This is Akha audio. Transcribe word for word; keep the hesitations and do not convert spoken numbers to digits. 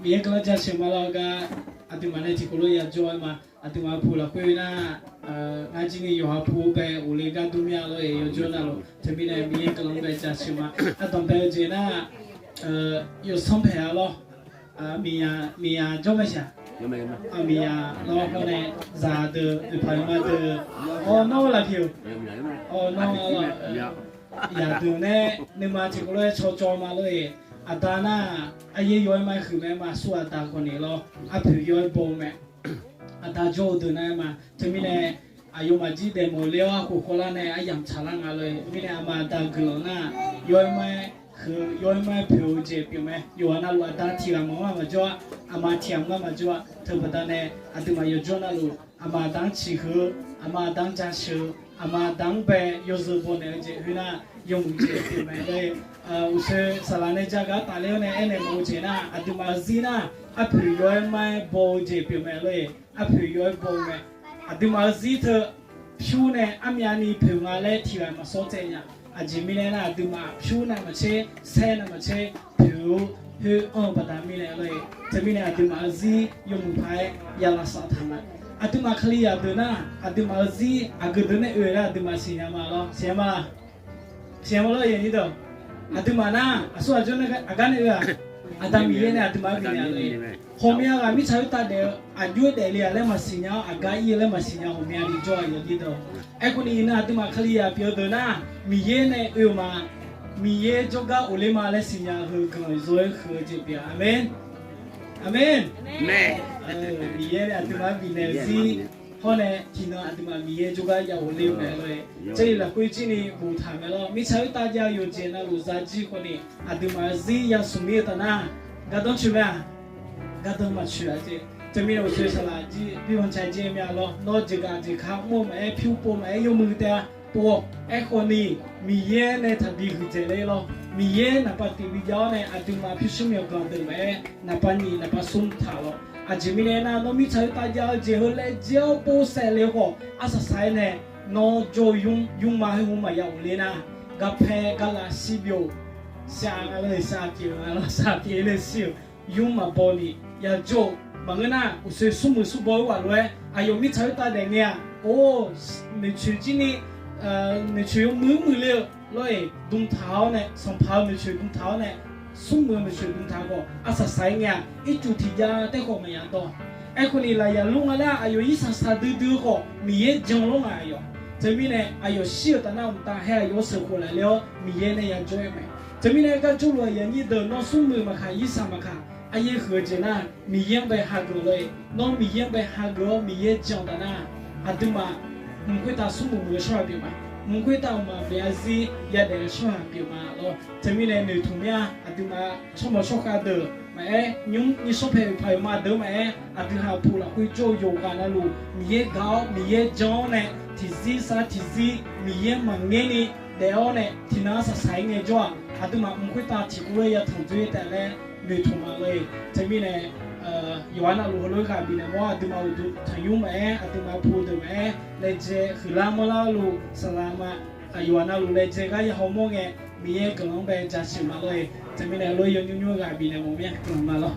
Miqyaer guiqlanq jaceuq ma lawr gar, aqduimaf nae tiqkawv lof yajawr-aer ma. Aqduimaf puq lafkhoer nar, ngar jir ni yawqha pu bae ghofle gar dur mir-a lor-eq, yawjawr navluf. Teumirnae Miqyaer guiqlanq bae jaceuq ma. Ardanqbae-eu jeq nar, yawsanr paeq-a lawr. Miqyaq jawr mae shaq. Miqyaq lawr hawr nae zaq deuq oeqpaq-eu ma deuq, awr nawr lafpiq-euq, awr nawr yaqdeuq nae nuima tiqkawv lof-aer cawcaw ma lor-eq. Aqda nar, aryaer yaw-aer ma-aer huiq mae ma, aqsur aqda khawf ni lawr, arpoeq yaw-aer baw-eu mae. Aqda jawr-eu deuq nar-aer ma. Teumirnae aqyawfmaf jir daefmawf ler-awr arkhof khawvlar nae aryamq tsaqlar nga lor-eq. Mirnae aqma aqda guiqlanq nar, yaw-aer ma-aer huiq-eu, yaw-aer ma-aer poeq-eu jeq pyeuf mae. Yawqha navluf aqda tiq ghaq maqanr-a maqjawr-a, aqma tiq ghaq maqanr maqjawr-a. Teubaqda nae aqduimaf yawjawr navluf aqma aqda-anr ciqhuiq-eu, aqma aqda-anr jaceuq-eu, aqma aqda-anr bae yawzeu baw naeq-eu jeq khoernar, yawmuiq jeq pyeuf mae lor-eq. Uqshoe saqlaq nae ja gar tafler-awr nae aernaeq mawf-eu jeq nar, aqduimaf-euq zir nar, arpoeq yaw-aer ma-aer baw-eu jeq pyeuf mae lor-eq. Arpoeq yaw-aer baw-eu mae. Aqduimaf-euq zir teu pyur nae armyavni poeq nga laer tiq ghaq maqsawr tsaev nya. Aqjeq mirnae nar, aqduimaf pyur navmaqtser, saer navmaqtser poeq-eu khoer anr-eu baqda mirnae lor-eq. Teumirnae aqduimaf-euq zir yawmuiq paq-aer ya lavsav taq ma. Aqduimaf Kalizaq deuq nar, aqduimaf-euq zir aqgeu deuq nae oe laer aqduimaf siqnya ma lawr, siqnya ma lawr. Siqnya ma lawr, aqduimaf nar aqsur aqjawr nae aqgar nae oe-aq, Aqda Miqyaer nae aqduimaf-anr bifnaeq-a lor-eq. Ghawqmya ghaq mirtsaq khoertav daef-eu aqjox-aer daefle-aq laer maqsiqnya-awr, aqgar ir-eu laer maqsiqnya, ghawqmyani jawr-a yawqdir deuq. Aerkhawf ni iqnan aqduimaf Kalizaq pyeuf-eu deuq nar, Miqyaer nae oe-euq ma. Miqyaer jawrgar ghofler ma laer siqnya heu guiqlanq zaw-aer huiq-eu jeq pyeuf-a. Aqmeq. Aqmeq. Miqyaer nae aqduimaf-anr bifnaeq-eu zir hawr nae tiqnan aqduimaf Miqyaer jawrgar ya ghofler-eu mae lor-eq. Jarlif lafkhoer jir ni boftaq mae lawr. Mirtsaq khoertav jav-eu yawqjeq navluf zajir khawf ni aqduimaf-euq zir yasmq mir-eu taf nar, gardanr coeq mae-aq. Gardanr maqcoeq-a jeq. Teumirnae uqshoe saqlaq jir bi banqcaq jir mae-a lawr. Nawr jeqgaf jeqka mr-eu maqaer, pyur pov maqaer, yawmuiq taef-a pov-awq. Aerkhawf ni Miqyaer nae taqbi huiqdzaeq ler lawr. Miqyaer naqpav tiq bi jav-awr nae aqduimaf pyurshuir myawqganq deuq maqaer, naqpav nyiq naqpav smr taq lawr. Aqjeq mirnae aernar, nawr mirtsaq khoertav jav-eu jeq heu laejae-awr pov saef le khawf, arsaq saq-aer nae nawr jawr-eu nymr, nymrma khoer hmq maqya ghofler nar, garpae garlaf shir byov, sar nga lor, sar pyeuf nga lor, sar pyeuf nae shir-euq nymr maqbaw ni yajawr-eu maqngeur nar, uqshoe smrmuiq smrbaw-aer ghaq lof-aer aqyawf mirtsaq khoertav daef ngae-aq, or, noeqcoeq jir ni noeqcoeq yawmuiq muiq le-eu lawr-eq, dmqtaq-awr nae, sanqpaq-eu noeqcoeq dmqtaq-awr nae, smrmuiq-eu noeqcoeq dmqtaq khawf, arsaq saq-aer ngae-aq, ircuf tiq jav taef khawf maqya dawr. Aerkhawf ni laqyaq lur nga laer aqyawf irsaq saq duidui-eu khawf, Miqyaer jan lawr nga aqyawf. Teumirnae aqyawf shir-euq taf nar, mqtav haer aqyawf-anr sheuqkhof laf ler-awr Miqyaer nae ya jawr-aer mae. Teumirnae gar jawrluf aqyuif aqnyir deuq, nawr smrmuiq maqkaq, irsaq maqkaq, aryaer huiq-eu jeq nar, Miqyaer-anr bae hageuf lor-eq. Nawr Miqyaer-anr bae hageuf-awr Miqyaer jan-eu taf nar, aqduimaf mq khoertav smrmuiq muiq-eu tsawrhaq pyeuf ma. Mq khoertav mqmaq maqbyav zarzir yadaef-eu tsawrhaq pyeuf ma lawr. Teumirnae noeqtmq mir-a, aqduimaf tsawrmawq tsawrkhav deuq maqaer, nymr nyirsawr pae oeqpaq oeqma deuq maqaer, aqdui haq puq lafkhoer jawr-eu yawqghaq navluf Miqyaer gaq-awr Miqyaer jan-awr nae, tiqzir sar tiqzir Miqyaer maqngaer ni daef-awr nae, tiqnan arsaq saq-aer ngaejawr-aq, aqduimaf mq khoertav tiqkawv lof-aer yatanq dzoer taef laer noeqtmq ma lor-eq. Teumirnae yawqha navluf heulof-aer ghaq bifnaeq mawr, aqduimaf uqduq tanqnymr maqaer, aqduimaf pu deuq maqaer, laejae huiqlar manrlar luf saqlaq ma. Yawqha navluf laejae gar ya hawmawr ngae, Miqyaer guiqlanq-anr bae jaceuq ma lor-eq. Teumirnae lof-aer yawnymr nymr-eu ghaq bifnaeq mawf mir-a, guiqlanq ma lawr.